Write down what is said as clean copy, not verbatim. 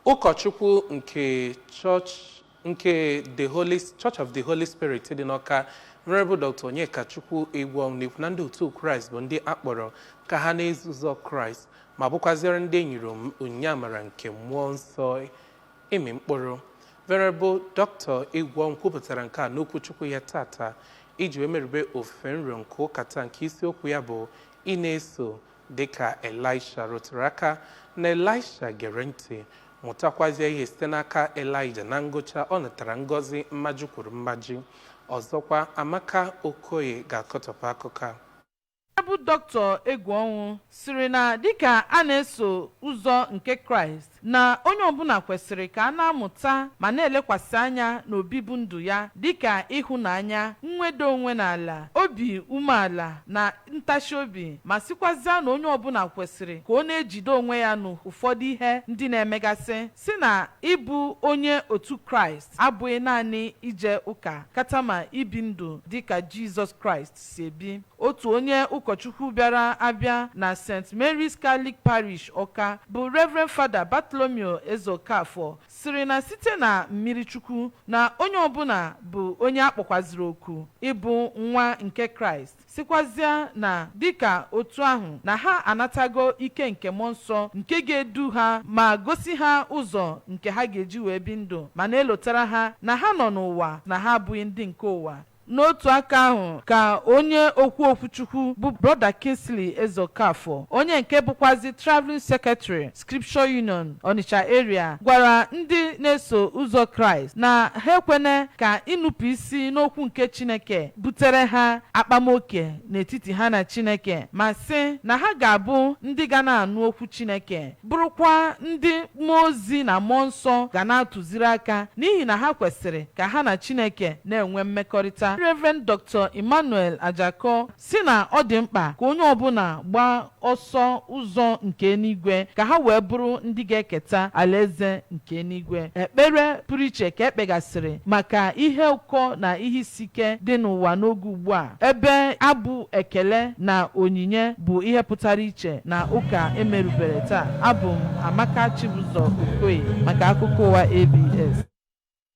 Ụkọchukwu nke chọọchị nke The Holy Church of the Holy Spirit dị n'Ọka, Venerable Dr. Onyekachukwu Egwuọnwụ, na-ekwu na ndị otu Kraịst bụ ndị akpọrọ ka ha na-eso ụzọ Kraịst ma bụkwaziere ndị e nyere onyinye amara nke mmụọ nsọ ịmị mkpụrụ. Venerable Dr. Egwuọnwụ kwupụtara nke a n'okwuchukwu ya tata iji wee merube ofufe nro nke ụka taa, nke isiokwu ya bụ ị na-eso dịka Elisha. Rụtụrụ aka na Elisha gere ntị, mụtakwazie ihe site n'aka Elijah. Na ngwụcha, ọ natara ngọzi mmaji kwuru mmaji. Ọzọkwa, Amaka Okoye ga-akọtọpụ akụkọ a. Bụ Dr. Egwuọnwụ siri na dịka a na-eso ụzọ nke Kraịst, na onye ọbụla kwesịrị ka a na-amụta ma na-elekwasị anya n'obibi ndụ ya, dịka ịhụnanya, nwedo onwe n'ala, obi umeala na ntachi obi, ma sịkwazịa na onye ọbụla kwesịrị ka ọ na-ejide onwe ya n'ụfọdụ ihe ndị na-emegasị. Si na ịbụ onye otu Kraịst abụghị naanị ije ụka, katama ibi ndụ dịka Jizọs Kraịst si ebi. Otu onye ụkọchukwu bịara abịa na St. Mary's Catholic Parish, Ọka, bụ Reverend Father Bartholomew Ezeokafọ, sịrị na site na mmiri Chukwu, na onye ọbụla bụ onye a kpọkwaziri oku ịbụ nwa nke Kraịst, sịkwazịa na dịka otu ahụ na ha anatago ike nke mmụọ nsọ nke ga-edu ha ma gosi ha ụzọ nke ha ga-eji wee bi ndụ, ma na-elotara ha na ha nọ n'ụwa, na ha abụghị ndị nke ụwa. N'otu aka ahụ ka onye okwu okwuchukwu bụ Brother Kingsley Ezeokafọ, onye nke bụkwazi Traveling Secretary, Scripture Union Onitsha Area, gwara ndị na-eso ụzọ Kraịst na ha ekwene ka ịnụpụ isi n'okwu nke Chineke butere ha akpamoke n'etiti ha na Chineke, ma sị na ha ga-abụ ndị ga na-anụ okwu Chineke, bụrụkwa ndị mmụọ ozi na mmụọ nsọ ga na-atụziri aka, n'ihi na ha kwesịrị ka ha na Chineke na-enwe mmekọrịta. Reverend Dr. Emmanuel Ajako si na ọ dị mkpa ka onye ọbụla gbaa ọsọ ụzọ nke eluigwe ka ha wee bụrụ ndị ga-eketa alaeze nke eluigwe. Ekpere pụrụ iche ka ekpegasịrị maka ihe ụkọ na ihe isi ike dị n'ụwa n'oge ugbu a, ebe abụ ekele na onyinye bụ ihe pụtara iche na ụka emerubere taa. Abụ m Amaka Chibụzọ Okoye maka akụkọ ụwa ABS.